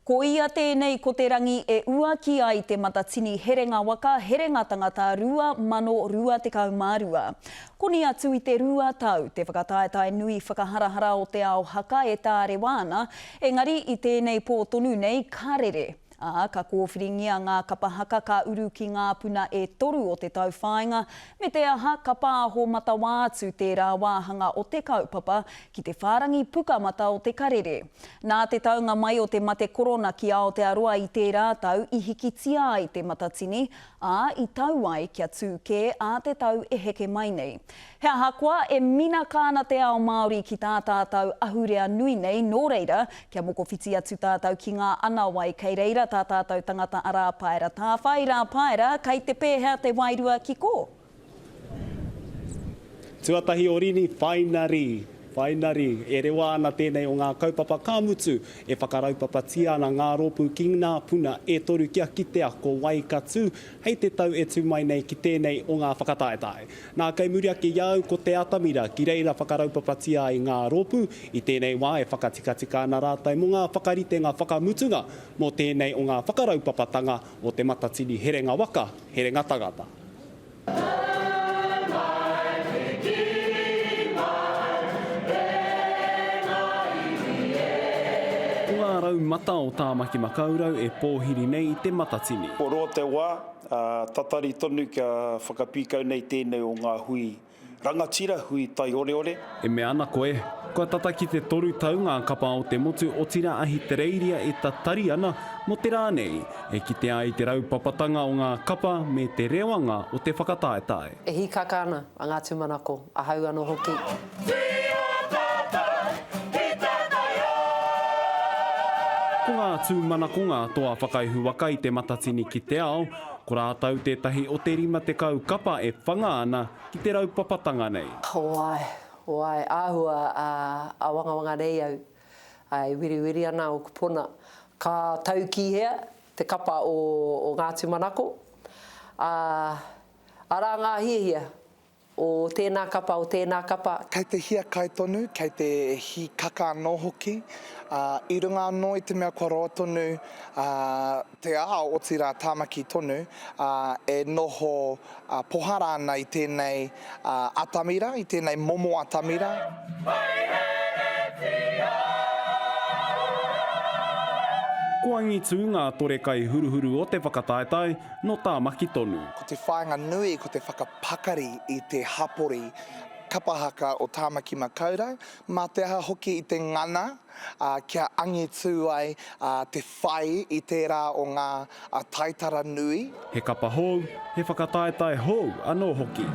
Ko ia tēnei ko te rangi e uaki ai Te Matatini Herenga Waka, Herenga Tangata 2022. Koni atu i te 2 tau te whakataetae nui whakaharahara o te ao haka e tārewa ana, engari i tēnei pō tonu nei ka rere. Ā, ka kōwhiringia ngā kapa haka ka uru ki ngā puna e toru o te tauwhāinga, me te aha, ka pāho matawā atu tērā wāhanga o te kaupapa ki te whārangi pukamata o te karere. Nā te taunga mai o te mate korona ki Aotearoa i tērā tau i hikitia ai Te Matatini, ā, i tau ai kia tū kē ā te tau e heke mai nei. He ahakoa, e minaka ana te ao Māori ki tā tātou ahurea nui nei, nō reira, kia mokowhiti atu tātou ki ngā anawai kei reira tā tātou tangata a Rāpaera Tāwhai. Rāpaera, kei te pēhea te wairua ki kō? Tuatahi o Rini, whainari, whainari, e rewa ana tēnei o ngā kaupapa ka mutu e whakaraupapatia ana ngā rōpū ki ngā puna e toru kia kitea ko wai ka tū hei te tau e tū mai nei ki tēnei o ngā whakataetae. Nā, kei muri ake i a au ko te atamira ki reira whakaraupapatia ai ngā rōpū, i tēnei wā e whakatikatika ana rātou mō ngā whakaritenga whakamutunga mō tēnei o ngā whakaraupapatanga o Te Matatini Herenga Waka, Herenga Tangata. Ko ngā rau mata o Tāmaki Makaurau e pōhiri nei i Te Matatini. Kua roa te wā, ā, tatari tonu kia whakapīkau nei tēnei o ngā hui rangatira, hui taioreore. E mea ana koe, kua tata ki te 3 tau ngā kapa o te motu otirā Ahitereiria e tatari ana mō te rā nei, e kitea ai te raupapatanga o ngā kapa me te rewanga o te whakataetae. E hīkaka ana a Ngā Tūmanako, ahau anō hoki. Ko Ngā Tūmanako ngā toa whakaihuwaka i Te Matatini ki te Ao, ko rātou tētahi o te 50 kapa e whanga ana ki te raupapatanga nei. Oae, oae, āhua āwangawanga nei au, e wiriwiri ana ōku pona. Ka tau ki hea te kapa o Ngā Tūmanako, ā, arā ngā hiahia o tēnā kapa, o tēnā kapa. Kei te hiakai tonu, kei te hīkaka anō hoki, ā, i runga anō i te mea kua roa tonu te ao, otirā Tāmaki tonu, ā, e noho pohara ana i tēnei atamira, i tēnei momo atamira. Ko angitū ngā tore kaihuruhuru o te whakataetae, nō Tāmaki tonu. Ko te whāinga nui ko te whakapakari i te hapori kapa haka o Tāmaki Makaurau, mā te aha hoki i te ngana kia angitū ai te whai i tērā o ngā taitara nui. He kapa hou, he whakataetae hou anō hoki.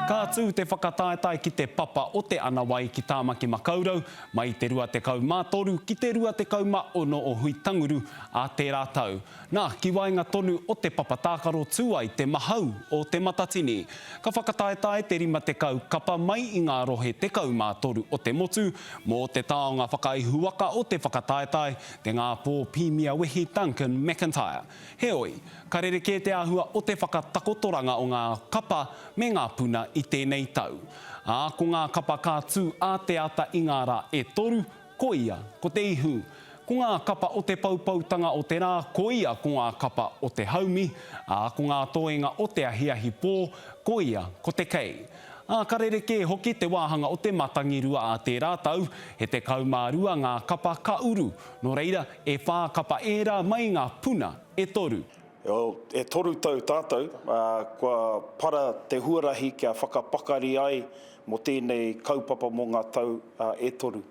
Ka tū te whakataetae ki te papa o Te Anawai ki Tāmaki Makaurau mai i te 23 ki te 26 o Huitanguru ā tērā tau. Nā, ki waenga tonu o te papa tākaro tū ai te mahau o Te Matatini. Ka whakataetae te 50 kapa mai i ngā rohe 13 o te motu mō te taonga whakaihuwaka o te whakataetae, te Ngāpō Pīmia Wehi Duncan McIntyre. Heoi, ka rerekē te āhua o te whakatakotoranga o ngā kapa me ngā puna i tēnei tau. Ā, ko ngā kapa ka tū ā te ata i ngā rā e toru, Koia, ko te ihu. Ko ngā kapa o te poupoutanga o te rā, koia ko ngā kapa o te haumi, ā, ko ngā toenga o te ahiahi pō, koia ko te kei. Ā, ka rerekē hoki te wāhanga o te matangirua ā tērā tau, he 12 ngā kapa ka uru, nō reira, e whā kapa ērā mai ngā puna e toru. E toru tau tātou, ā, kua para te huarahi kia whakapakari ai mō tēnei kaupapa mō ngā tau e toru.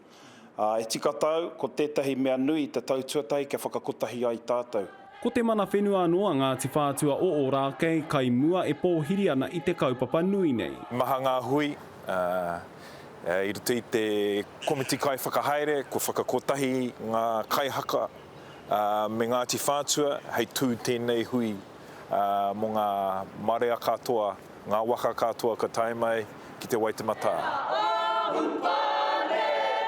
Ā, e tika tāu, ko tētahi mea nui i te tau tuatahi kia whakakotahi ai tātou. Ko te mana whenua anō a Ngāti Whātua o Ōrākei kai mua e pōhiri ana i te kaupapa nui nei. Maha ngā hui, ā, i roto i te komiti kaiwhakahaere kua whakakotahi ngā kaihaka, ā, me Ngāti Whātua hei tū tēnei hui, ā, mō ngā marea katoa Ngā waka katoa ka tae mai ki te Waitematā.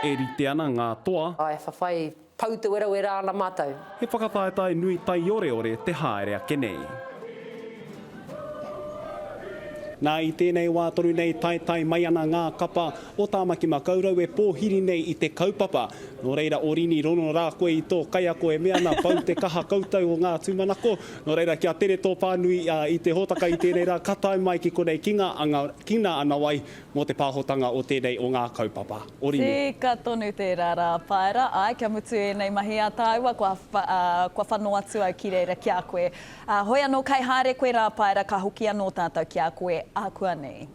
E rite ana ngā toa. Ae, whawhai, pau te werawera ana mātou. He whakataetae nui taioreore te haere ake nei. Nā, i tēnei wā tonu nei taetae mai ana ngā kapa o Tāmaki Makaurau e pōhiri nei i te kaupapa. Nō reira, Orini, rono rā koe i tō kaiako e mea ana, pau te kaha koutou o ngā tūmanako. Nō reira, kia tere tō pānui i te hōtaka i tēnei rā, ka tae mai ki konei ki ngā anga, ki ngā anawai mō te pāhotanga o tēnei o ngā kaupapa. Orini. Tika tonu tērā rā, Paera. Āe, kia mutu ēnei mahi a tāua, kua, kua whano atu au ki reira ki a koe. Ā, hoi anō, kei haere koe rā, Paera, ka hoki anō tātou ki a koe ākuanei.